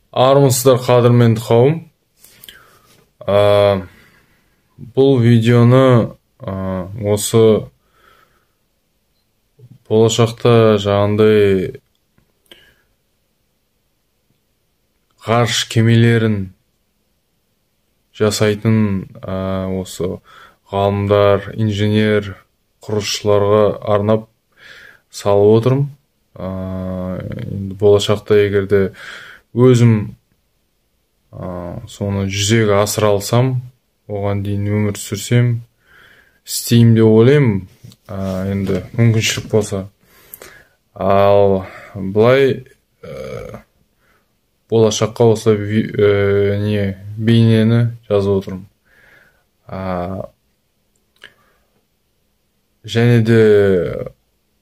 Армысыздар, қадірменді қауым. Бұл видеоны осы болашақта жаңағындай ғарыш кемелерін жасайтын осы ғалымдар, инженер, құрылысшыларға арнап салып отырмын. Енді болашақта егер де өзім соны жүзеге асыра алсам, оған дейін өмір сүрсем, істеймін деп ойлаймын, енді мүмкіншілік болса. Ал былай болашаққа осы не бейнені жазып отырмын. Және де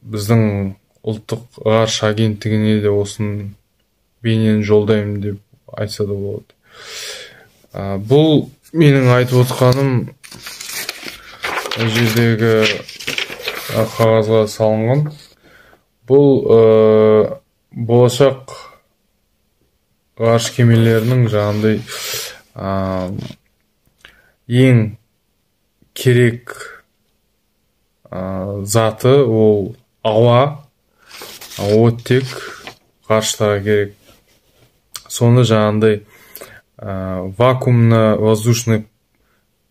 біздің ұлттық ғарыш агенттігіне де осыны бейнені жолдаймын деп айтса да болады. Бұл менің айтып отқаным жердегі қағазға салынған. Бұл болашақ ғарыш кемелерінің жаңағындай ең керек заты ол ауа, оттек ғарыштарға керек. Соны жаңағындай вакуумно-воздушный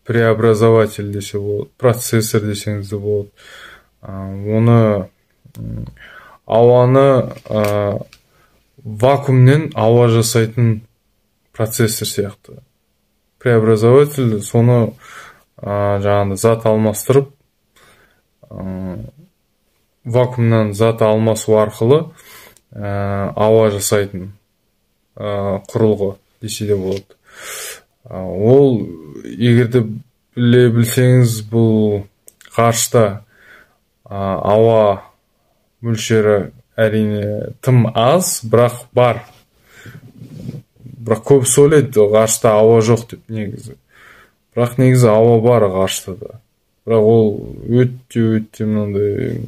преобразователь десе болады, процессор десеңіз де болады. Оны ауаны вакуумнен ауа жасайтын процессор сияқты. Преобразователь соны жаңағындай зат алмастырып, вакуумнан зат алмасу арқылы ауа жасайтын құрылғы десе де болады. Ол егер де біле білсеңіз, бұл ғарышта ауа мөлшері әрине тым аз, бірақ бар. Бірақ көбісі ойлайды ғарышта ауа жоқ деп негізі. Бірақ негізі ауа бар ғарышта да. Бірақ ол өте-өте мынандай,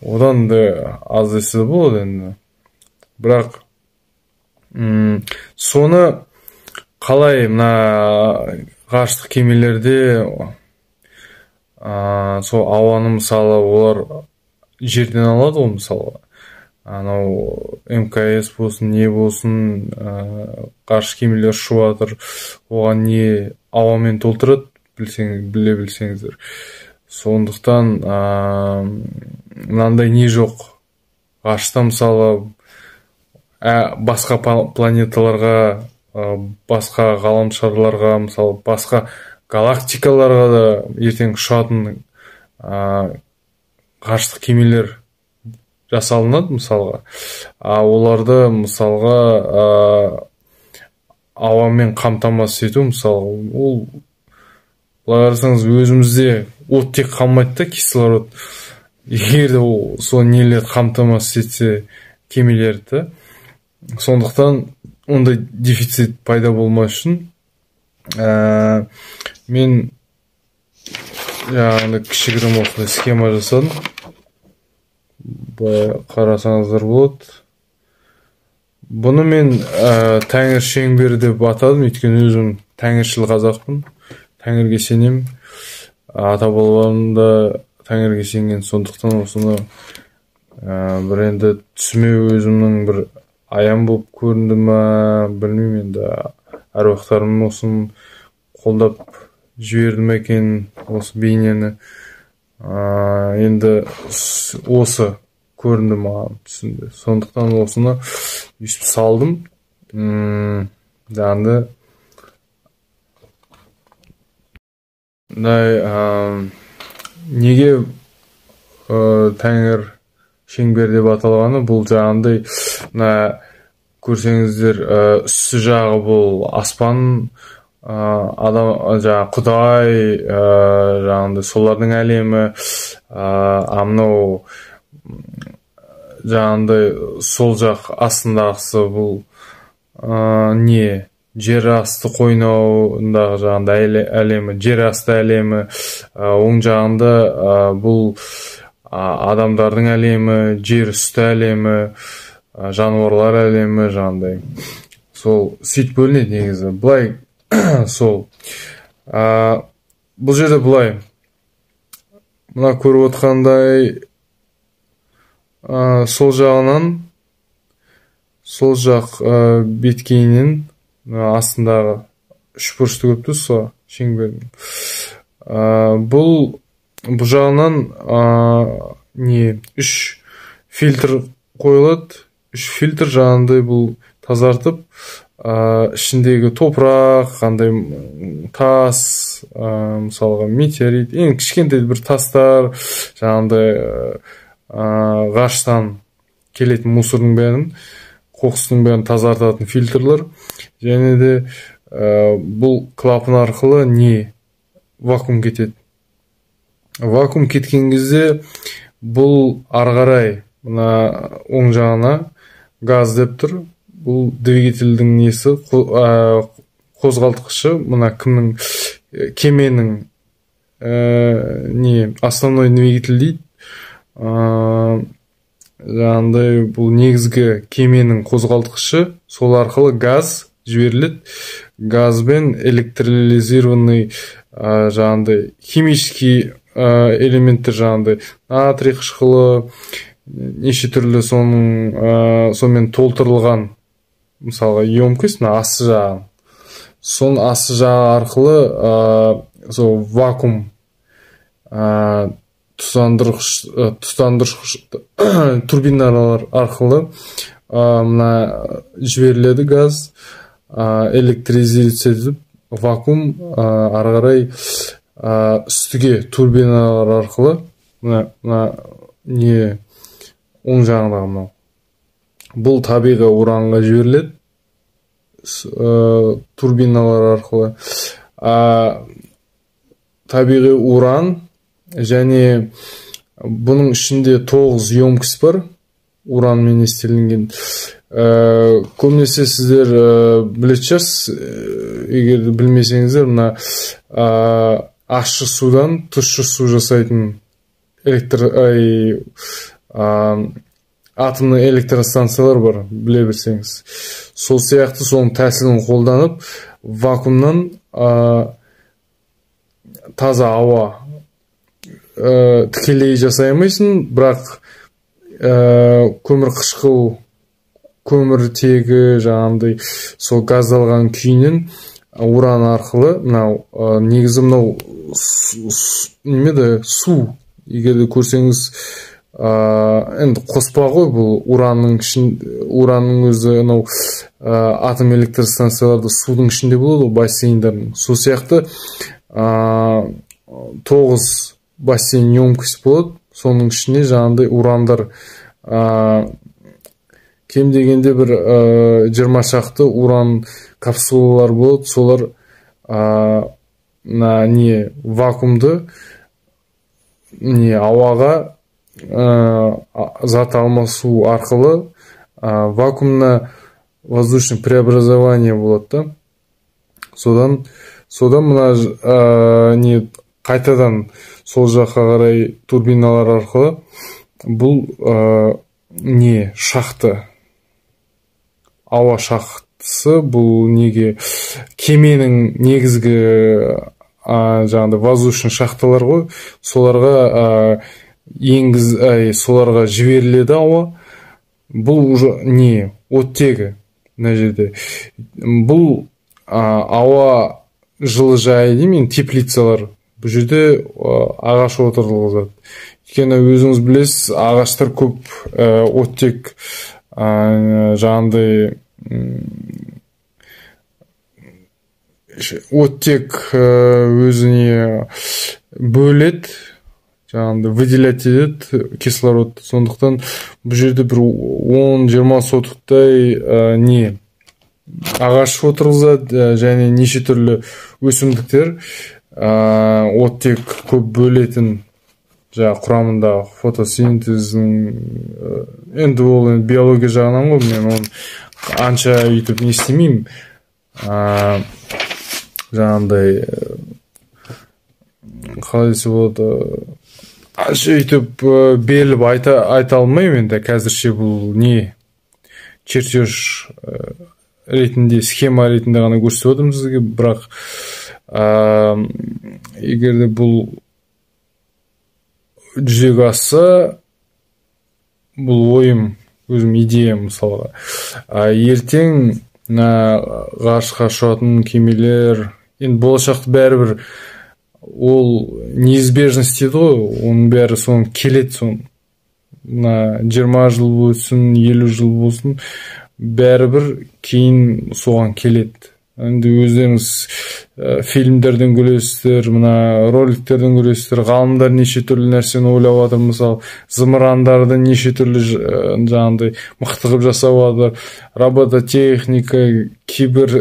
одан да аз десе де болады енді. Бірақ соны қалай мына ғарыштық кемелерде сол ауаны мысалы олар жерден алады ғой, мысалы анау МКС болсын, не болсын, ғарыш кемелер ұшып жатыр, оған не ауамен толтырады, біле білсеңіздер. Сондықтан мынандай не жоқ. Ғарышта мысалы басқа планеталарға, басқа ғаламшарларға, мысалы басқа галактикаларға да ертең ұшатын ғарыштық кемелер жасалынады мысалға. Оларды мысалға ауамен қамтамасыз ету, мысалы, ол былай қарасаңыз өзімізде оттек қалмайды да, кислород. Егер де ол сол нелер қамтамасыз етсе кемелерді, сондықтан ондай дефицит пайда болмас үшін мен жаңағындай кішігірім осындай схема жасадым. Былай қарасаңыздар болады. Бұны мен тәңір шеңбері деп атадым, өйткені өзім тәңіршіл қазақпын, тәңірге сенемін, ата бабаларым да тәңірге сенген, сондықтан осыны бір енді түсіме өзімнің бір аян болып көрінді ма, білмеймін енді, әруақтарым осыны қолдап жіберді ме екен осы бейнені. Енді осы көрінді маған түсінде, сондықтан осыны өйстіп салдым. Жаңағындай неге тәңір шеңбер деп аталғаны, бұл жаңағындай мына көрсеңіздер, үсті жағы бұл аспан, адам, жаңағы құдай, жаңағындай солардың әлемі, мынау жаңағындай сол жақ астындағысы бұл не жер асты қойнауындағы жаңағындай әлемі, жер асты әлемі, оң жағында бұл адамдардың әлемі, жер үсті әлемі, Жануарлар әлемі жаңағындай. Сол сөйтіп бөлінеді негізі. Былай сол. Бұл жерде былай. Мына көріп отқандай, сол жағынан, сол жақ беткейінен астындағы үшбұрышты көріп тұрсыз ғой, шеңбердің. Бұл жағынан не 3 фильтр қойылады. 3 фильтр жаңағындай бұл тазартып, ішіндегі топырақ, қандай тас, мысалға метеорит, ең кішкентай бір тастар, жаңағындай ғарыштан келетін мусордың бәрін, қоқыстың бәрін тазартатын фильтрлер. Және де бұл клапан арқылы не вакуум кетеді. Вакуум кеткен кезде бұл ары қарай мына оң жағына газ деп тұр. Бұл двигательдің несі, қозғалтқышы, мына кімнің, кеменің не основной двигатель дейді. Жаңағындай бұл негізгі кеменің қозғалтқышы, сол арқылы газ жіберіледі. Газбен электролизированный жаңағындай химический элементтер, жаңағындай натрий қышқылы, неше түрлі соның сонымен толтырылған, мысалға емкость мына асты жағы, соның асты жағы арқылы сол вакуум тұтандырғыш турбиналар арқылы мына жіберіледі газ, электризация етіп вакуум ары қарай үстіге турбиналар арқылы мына не оң жағындағы мынау бұл табиғи уранға жіберіледі турбиналар арқылы. Табиғи уран және бұның ішінде 9 емкость бар уранмен естелінген. Көбінесе сіздер білетін шығарсыз, егер білмесеңіздер, мына ащы судан тұщы су жасайтын атомный электростанциялар бар, біле берсеңіз. Сол сияқты соның тәсілін қолданып, вакуумнан таза ауа тікелей жасай алмайсың, бірақ көмір қышқыл, көміртегі жаңағындай сол газдалған күйінен уран арқылы мынау негізі мынау неме де су, егер де көрсеңіз, енді қоспа ғой бұл уранның ішін, уранның өзі анау атом электростанцияларда судың ішінде болады ғой, бассейндердің. Сол сияқты 9 бассейн емкость болады, соның ішіне жаңағындай урандар кем дегенде бір 20 шақты уран капсулалар болады, солар мына не вакуумды не ауаға зат алмасу арқылы вакуумно воздушное преобразование болады да. Содан мына не қайтадан сол жаққа қарай турбиналар арқылы бұл не шахты, ауа шахтысы, бұл неге кеменің негізгі жаңағыдай воздушный шахталар ғой, соларға соларға жіберіледі ауа. Бұл уже не оттегі мына жерде. Бұл ауа жылыжайы деймін, теплицалар. Бұл жерде ағаш отырғызады. Өйткені өзіңіз білесіз, ағаштар көп оттек жаңағындай оттек өзіне бөледі, жаңағындай выделять етеді кислород. Сондықтан бұл жерде бір 10-20 сотықтай не ағаш отырғызады және неше түрлі өсімдіктер оттек көп бөлетін, жаңа құрамында фотосинтездің, енді ол енді биология жағынан ғой, мен оны анша өйтіп не істемеймін. Жаңағындай қалай десе болады, анша өйтіп беріліп айта алмаймын енді қазірше. Бұл не чертеж ретінде, схема ретінде ғана көрсетіп отырмын сізге. Бірақ егер де бұл жүзеге асса, бұл ойым, өзім идеям, мысалға, ертең мына ғарышқа ұшатын кемелер, енді болашақты бәрібір ол неизбежность дейді ғой, оның бәрі соның келеді, соның мына 20 жыл болсын, 50 жыл болсын, бәрібір кейін соған келеді. Енді өздеріңіз фильмдерден көресіздер, мына роликтерден көресіздер, ғалымдар неше түрлі нәрсені ойлап жатыр. Мысалы, зымырандарды неше түрлі жаңағындай мықты қылып жасап жатыр, робототехника, кибер,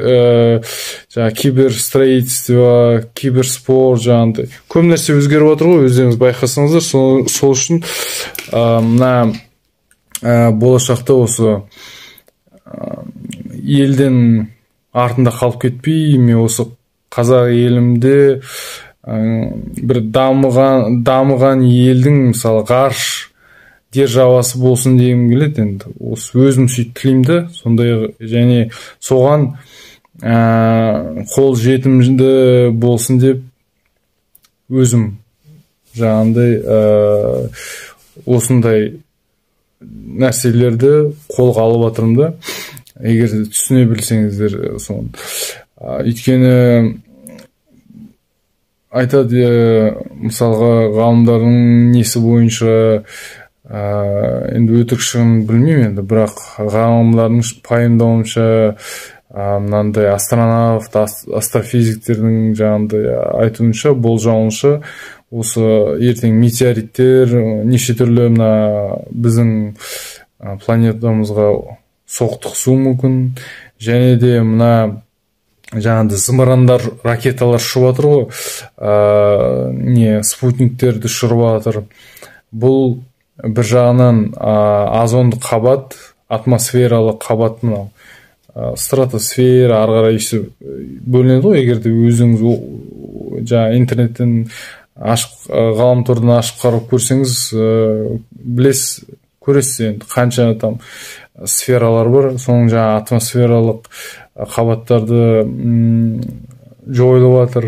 жаңағы киберстроительство, киберспорт, жаңағындай көп нәрсе өзгеріп жатыр ғой, өздеріңіз байқасаңыздар. Сол үшін мына болашақта осы елден артында қалып кетпей, мен осы қазақ елімде бір дамыған елдің, мысалы, ғарыш державасы болсын дегім келеді. Енді осы өзім сөйтіп тілеймін да, сондай және соған қол жетімді болсын деп өзім жаңағындай осындай нәрселерді қолға алып жатырмын да, егер түсіне білсеңіздер соны. Өйткені айтады, мысалға, ғалымдардың несі бойынша, енді өтірік шынын білмеймін енді, бірақ ғалымдардың пайымдауынша, мынандай астронавт, астрофизиктердің жаңағындай айтуынша, болжауынша, осы ертең метеориттер неше түрлі мына біздің планетамызға соқтығысуы мүмкін. Және де мына жаңағыдай зымырандар, ракеталар ұшып жатыр ғой, не спутниктерді ұшырып жатыр. Бұл бір жағынан озондық қабат, атмосфералық қабат, мынау стратосфера, ары қарай бөлінеді ғой. Егер де өзіңіз жаңа интернеттен ашып, ғаламтордан ашып қарап көрсеңіз, білесіз, көресіз енді қанша там сфералар бар. Соның жаңа атмосфералық қабаттарды жойылып жатыр.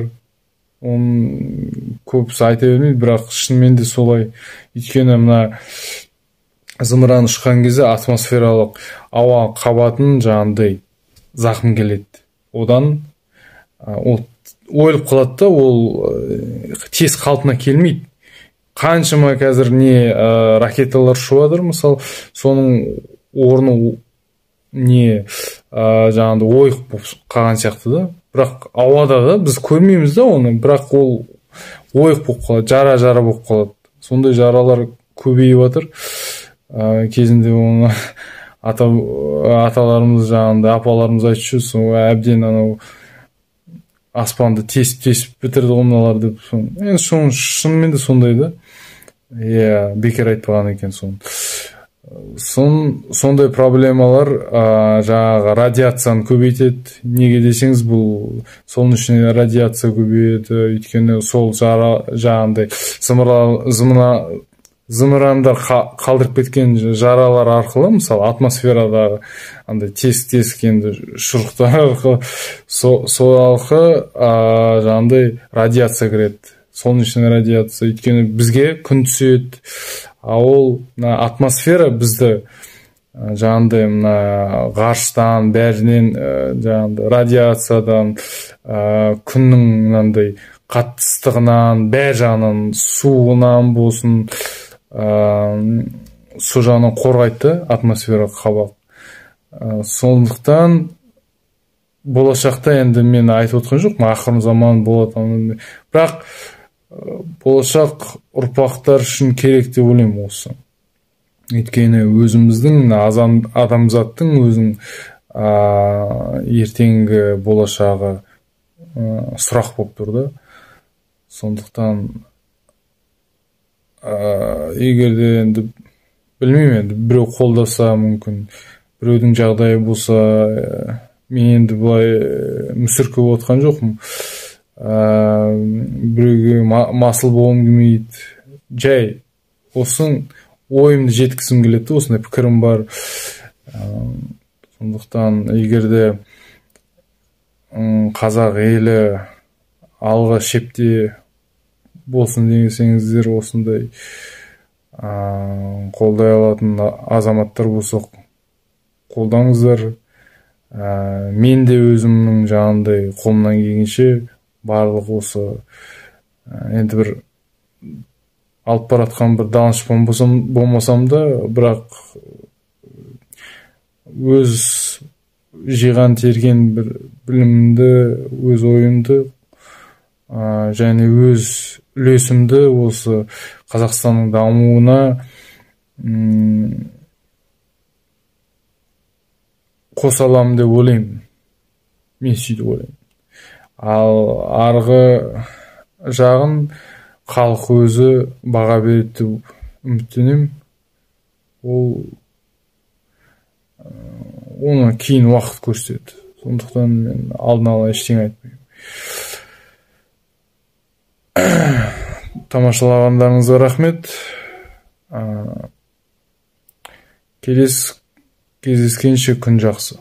Оның көбісі айта бермейді, бірақ шынымен де солай. Өйткені мына зымыран ұшқан кезде атмосфералық ауа қабатын жаңағындай зақым келеді, одан ол ойылып қалады да, ол тез қалпына келмейді. Қаншама қазір не ракеталар ұшып жатыр, мысалы, соның орны не жаңағындай ойық болып қалған сияқты да, бірақ ауада да біз көрмейміз да оны, бірақ ол ойық болып қалады, жара-жара болып қалады. Сондай жаралар көбейіп жатыр. Кезінде оны аталарымыз, жаңағындай апаларымыз айтушы, сол әбден анау аспанды тесіп-тесіп бітірді ғой мыналар деп. Енді соның шынымен де сондай да, иә, бекер айтпаған екен соны. Сондай проблемалар жаңағы радиацияны көбейтеді. Неге десеңіз, бұл солнечный радиация көбейеді, өйткені сол жаңағындай зымырандар қалдырып кеткен жаралар арқылы, мысалы, атмосферадағы андай тесік-тесік енді шұрықтар арқылы, сол арқылы жаңағындай радиация кіреді, солнечный радиация. Өйткені бізге күн түседі, а ол мына атмосфера бізді жаңағындай мына ғарыштан бәрінен, жаңағындай радиациядан, күннің мынандай қатты ыстығынан, бәр жағынан, суығынан болсын, сол жағынан қорғайды да атмосфера қабат. Сондықтан болашақта, енді мен айтып отқан жоқпын ақырғы заман болады, бірақ болашақ ұрпақтар үшін керек деп ойлаймын осы. Өйткені өзіміздің адамзаттың өзінің ертеңгі болашағы сұрақ болып тұр да. Сондықтан егер де енді білмеймін, енді біреу қолдаса, мүмкін біреудің жағдайы болса, мен енді былай мүсіркеп отқан жоқпын, біреуге масыл болғым келмейді, жай осы ойымды жеткізгім келеді, осындай пікірім бар. Сондықтан егер де қазақ елі алғы шепте болсын десеңіздер, осындай қолдай алатын азаматтар болса, қолдаңыздар. Мен де өзімнің жаңағындай қолымнан келгенше барлық осы енді бір алып баратқан бір данышпан болмасам да, бірақ өз жиған терген бір білімімді, өз ойымды және өз үлесімді осы Қазақстанның дамуына қоса аламын деп ойлаймын. Мен сөйтіп ойлаймын. Ал арғы жағын халық өзі баға береді деп үміттенемін. Ол оны кейін уақыт көрсетеді. Сондықтан мен алдын ала ештеңе айтпаймын. Тамашалағандарыңызға рахмет. Келесі кездескенше күн жақсы.